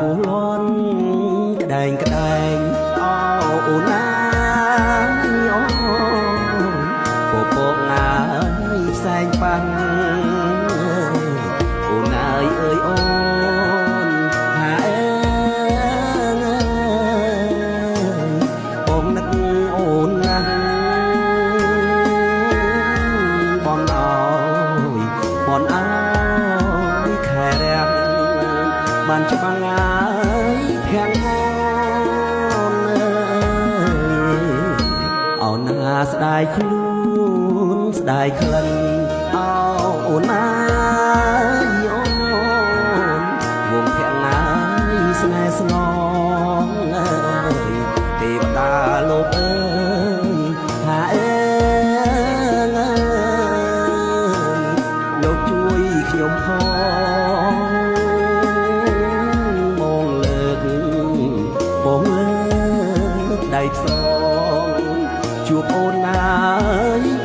គូលន់ក្តែងក្តែងអូអូណាយអូពពកងាយផ្សែងប៉ាន់អូនអើយអើយអូនហាអើយបងនឹកអូនណាស់បងអើយបងអើយខែរាំងបានច្បាំងអើយភាំងអូនអើយអូនណាស្ដាយខ្លួនស្ដាយក្លិនអោអូនណាយអូនវងភាំងអើយស្នេហ៍ស្នងអើយទេវតាលោកអើយហាអើយលោកជួយខ្ញុំផងបងលើកបងលើកដៃផ្សងជួបអូនណាយ